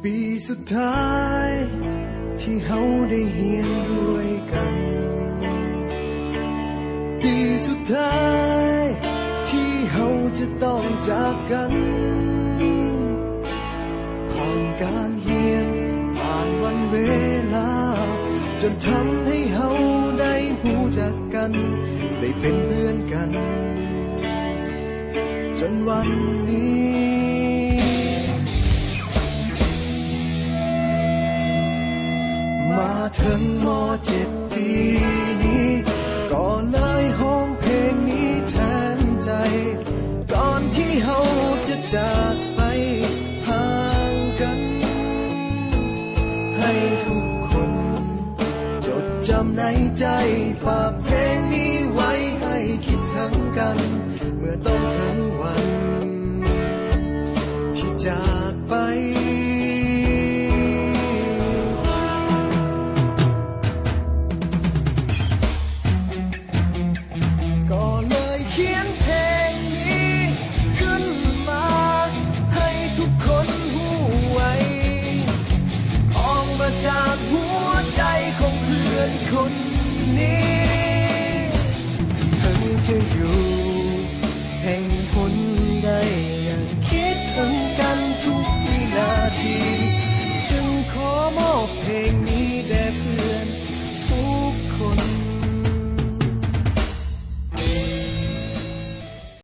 ປີສຸດທ້າຍທີ່ເຮົາໄດ້ຮຽນດ້ວຍກັນ ປີສຸດທ້າຍທີ່ເຮົາຈະຕ້ອງຈາກກັນ ຜ່ານການຮຽນ ຜ່ານວັນເວລາ ຈົນທຳໃຫ້ເຮົາໄດ້ຮູ້ຈັກກັນ ໄດ້ເປັນເພື່ອນກັນ ຈົນວັນນີ້ ມາເຖິງ ມ.ເຈັດ ປີນີ້ ກໍເລີຍຮ້ອງເພງນີ້ແທນໃຈ ກ່ອນທີ່ເຮົາຈະຈາກໄປຫ່າງກັນ ໃຫ້ທຸກຄົນຈົດຈຳໃນໃຈ ຝາກ